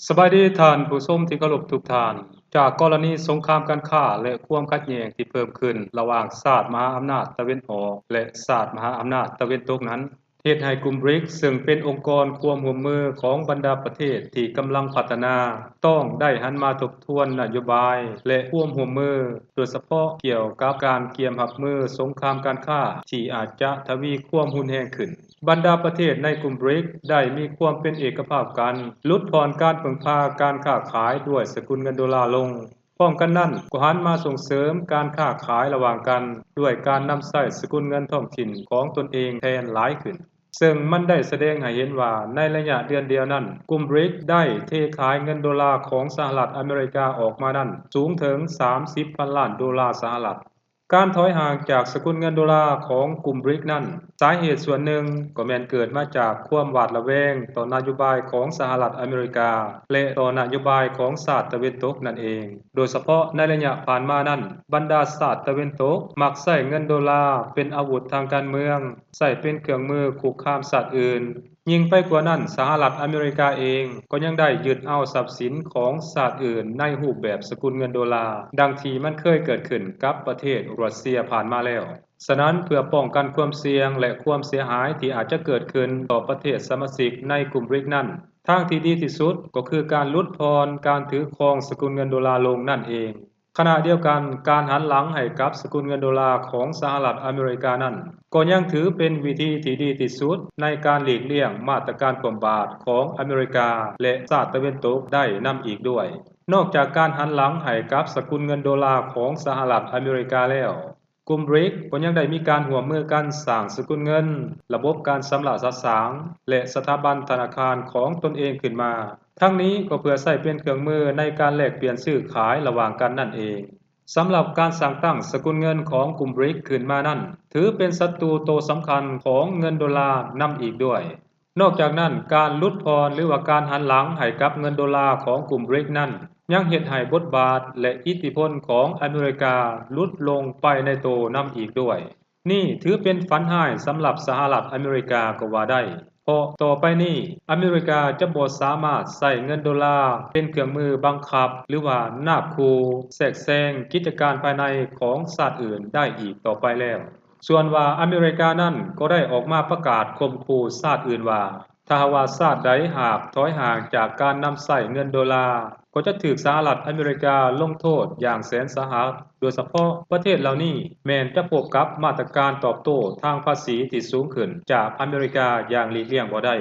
ສະບາຍດີທ່ານຜູ້ຊົມທີ່ເຄົາລົບທຸກທ່ານ. ຈາກກໍລະນີສົງຄາມການຄ້າ ແລະ ຄວາມຂັດແຍ່ງທີ່ເພີ່ມຂຶ້ນລະຫວ່າງຊາດມະຫາອຳນາດຕາເວັນອອກ ແລະ ຊາດມະຫາອຳນາດຕາເວັນຕົກນັ້ນ, ເຮັດໃຫ້ກຸ່ມ ບຣິກ ເຊິ່ງເປັນອົງກອນຄວາມຮ່ວມມືຂອງບັນດາປະເທດທີ່ກຳລັງພັດທະນາ ຕ້ອງໄດ້ຫັນມາທົບທວນນະໂຍບາຍ ແລະ ຄວາມຮ່ວມມື, ໂດຍສະເພາະກ່ຽວກັບການກຽມຮັບມືສົງຄາມການຄ້າທີ່ອາດຈະທະວີຄວາມຮຸນແຮງຂຶ້ນ. ບັນດາປະເທດໃນກຸ່ມ ບຣິກ ໄດ້ມີຄວາມເປັນເອກະພາບກັນ, ຫຼຸດຜ່ອນການເພິ່ງພາການຄ້າຂາຍດ້ວຍສະກຸນເງິນໂດລາລົງ. ພ້ອມກັນນັ້ນກໍຫັນມາສົ່ງເສີມການຄ້າຂາຍລະຫວ່າງກັນ ດ້ວຍການນຳໃຊ້ສະກຸນເງິນທ້ອງຖິ່ນຂອງຕົນເອງແທນຫຼາຍຂຶ້ນ, ເຊິ່ງມັນໄດ້ສະແດງໃຫ້ເຫັນວ່າໃນໄລຍະເດືອນດຽວນັ້ນ, ກຸ່ມ ບຣິກ ໄດ້ເທຂາຍເງິນໂດລາຂອງສະຫະລັດອາເມລິກາອອກມານັ້ນສູງເຖິງສາມສິບພັນລ້ານໂດລາສະຫະລັດ. ການຖອຍຫ່າງຈາກສະກຸນເງິນໂດລາຂອງກຸ່ມ ບຣິກ ນັ້ນ, ສາເຫດສ່ວນໜຶ່ງກໍແມ່ນເກີດມາຈາກຄວາມຫວາດລະແວງຕໍ່ນະໂຍບາຍຂອງສະຫະລັດອາເມລິກາ ແລະ ຕໍ່ນະໂຍບາຍຂອງຊາດຕາເວັນຕົກນັ້ນເອງ. ໂດຍສະເພາະໃນໄລຍະຜ່ານມານັ້ນ, ບັນດາຊາດຕາເວັນຕົກມັກໃຊ້ເງິນໂດລາເປັນອາວຸດທາງການເມືອງ, ໃຊ້ເປັນເຄື່ອງມືຄຸກຄາມຊາດອື່ນ. ຍິ່ງໄປກວ່ານັ້ນ, ສະຫະລັດອາເມລິກາເອງກໍຍັງໄດ້ຍຶດເອົາຊັບສິນຂອງຊາດອື່ນໃນຮູບແບບສະກຸນເງິນໂດລາ, ດັ່ງທີ່ມັນເຄີຍເກີດຂຶ້ນກັບປະເທດຣັດເຊຍຜ່ານມາແລ້ວ. ສະນັ້ນ, ເພື່ອປ້ອງກັນຄວາມສ່ຽງ ແລະ ຄວາມເສຍຫາຍທີ່ອາດຈະເກີດຂຶ້ນຕໍ່ປະເທດສະມາຊິກໃນກຸ່ມ ບຣິກ ນັ້ນ, ທາງທີ່ດີທີ່ສຸດກໍຄືການຫຼຸດຜ່ອນການຖືຄອງສະກຸນເງິນໂດລາລົງນັ້ນເອງ. ຂະນະດຽວກັນ, ການຫັນຫຼັງໃຫ້ກັບສະກຸນເງິນໂດລາຂອງສະຫະລັດອາເມລິການັ້ນ ກໍຍັງຖືເປັນວິທີທີ່ດີທີ່ສຸດໃນການຫຼີກລ່ຽງມາດຕະການຄວ່ຳບາດຂອງອາເມລິກາ ແລະ ຊາດຕາເວັນຕົກໄດ້ນຳອີກດ້ວຍ. ນອກຈາກການຫັນຫຼັງໃຫ້ກັບສະກຸນເງິນໂດລາຂອງສະຫະລັດອາເມລິກາແລ້ວ, ກຸ່ມ ບຣິກ ກໍຍັງໄດ້ມີການຮ່ວມມືກັນສ້າງສະກຸນເງິນ, ລະບົບການຊຳລະສະສາງ ແລະ ສະຖາບັນທະນາຄານຂອງຕົນເອງຂຶ້ນມາ. ທັງນີ້ກໍເພື່ອໃຊ້ເປັນເຄື່ອງມືໃນການແລກປ່ຽນຊື້ຂາຍລະຫວ່າງກັນນັ້ນເອງ. ສຳລັບການສ້າງຕັ້ງສະກຸນເງິນຂອງກຸ່ມ ບຣິກ ຂຶ້ນມານັ້ນ, ຖືເປັນສັດຕູໂຕສຳຄັນຂອງເງິນໂດລານຳອີກດ້ວຍ. ນອກຈາກນັ້ນ, ການຫຼຸດຜ່ອນ ຫຼືວ່າການຫັນຫຼັງໃຫ້ກັບເງິນໂດລາຂອງກຸ່ມ ບຣິກ ນັ້ນ, ຍັງເຮັດໃຫ້ບົດບາດ ແລະ ອິດທິພົນຂອງອາເມລິກາຫຼຸດລົງໄປໃນໂຕນຳອີກດ້ວຍ. ນີ້ຖືເປັນຝັນຮ້າຍສຳລັບສະຫະລັດອາເມລິກາກໍວ່າໄດ້, ເພາະຕໍ່ໄປນີ້ອາເມລິກາຈະບໍ່ສາມາດໃຊ້ເງິນໂດລາເປັນເຄື່ອງມືບັງຄັບ ຫຼືວ່ານາບຂູ່ແຊກແຊງກິດຈະການພາຍໃນຂອງຊາດອື່ນໄດ້ອີກຕໍ່ໄປແລ້ວ. ສ່ວນວ່າອາເມລິການັ້ນກໍໄດ້ອອກມາປະກາດຂົ່ມຂູ່ຊາດອື່ນວ່າ ຖ້າຫາກວ່າຊາດໃດຫາກຖອຍຫ່າງຈາກການນຳໃຊ້ເງິນໂດລາ, ກໍຈະຖືກສະຫະລັດອາເມລິກາລົງໂທດຢ່າງແສນສາຫັດ, ໂດຍສະເພາະປະເທດເຫຼົ່ານີ້ແມ່ນຈະພົບກັບມາດຕະການຕອບໂຕ້ທາງພາສີທີ່ສູງຂຶ້ນຈາກອາເມລິກາຢ່າງຫຼີກລ່ຽງບໍ່ໄດ້.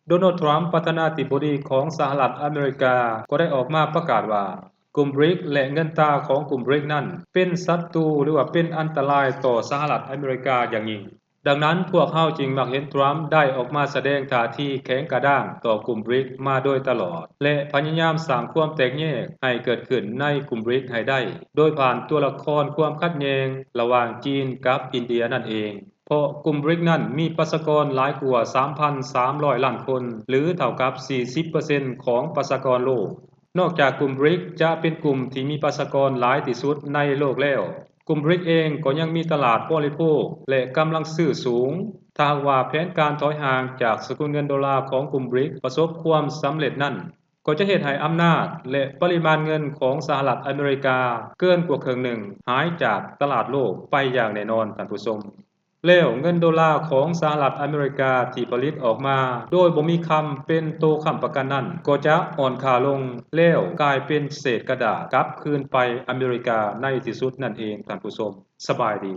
ໂດນັລ ທຣຳ ປະທານາທິບໍດີຂອງສະຫະລັດອາເມລິກາ ກໍໄດ້ອອກມາປະກາດວ່າ ກຸ່ມ ບຣິກ ແລະ ເງິນຕາຂອງກຸ່ມ ບຣິກ ນັ້ນ ເປັນສັດຕູ ຫຼືວ່າເປັນອັນຕະລາຍຕໍ່ສະຫະລັດອາເມລິກາຢ່າງຍິ່ງ. ດັ່ງນັ້ນ, ພວກເຮົາຈຶ່ງມັກເຫັນທຣຳໄດ້ອອກມາສະແດງທ່າທີແຂງກະດ້າງຕໍ່ກຸ່ມ ບຣິກ ມາໂດຍຕະຫຼອດ ແລະ ພະຍາຍາມສ້າງຄວາມແຕກແຍກໃຫ້ເກີດຂຶ້ນໃນກຸ່ມ ບຣິກ ໃຫ້ໄດ້ ໂດຍຜ່ານຕົວລະຄອນຄວາມຂັດແຍ່ງລະຫວ່າງຈີນກັບອິນເດຍນັ້ນເອງ, ເພາະກຸ່ມ ບຣິກ ນັ້ນມີປະຊາກອນຫຼາຍກວ່າສາມພັນສາມຮ້ອຍລ້ານຄົນ ຫຼື ເທົ່າກັບສີ່ສິບເປີເຊັນຂອງປະຊາກອນໂລກ. ນອກຈາກກຸ່ມ ບຣິກ ຈະເປັນກຸ່ມທີ່ມີປະຊາກອນຫຼາຍທີ່ສຸດໃນໂລກແລ້ວ, ກຸ່ມ ບຣິກ ເອງກໍຍັງມີຕະຫຼາດບໍລິໂພກ ແລະ ກຳລັງຊື້ສູງ. ຖ້າຫາກວ່າແຜນການຖອຍຫ່າງຈາກສະກຸນເງິນໂດລາຂອງກຸ່ມ ບຣິກ ປະສົບຄວາມສຳເລັດນັ້ນ, ກໍຈະເຮັດໃຫ້ອຳນາດ ແລະ ປະລິມານເງິນຂອງສະຫະລັດອາເມລິກາເກີນກວ່າເຄິ່ງໜຶ່ງຫາຍຈາກຕະຫຼາດໂລກໄປຢ່າງແນ່ນອນ, ທ່ານຜູ້ຊົມ. ແລ້ວເງິນໂດລາຂອງສະຫະລັດອາເມລິກາທີ່ຜະລິດອອກມາໂດຍບໍ່ມີຄຳເປັນໂຕຄ້ຳປະກັນນັ້ນ ກໍຈະອ່ອນຄ່າລົງ ແລ້ວກາຍເປັນເສດກະດາດກັບຄືນໄປອາເມລິກາໃນທີ່ສຸດນັ້ນເອງ, ທ່ານຜູ້ຊົມ. ສະບາຍດີ.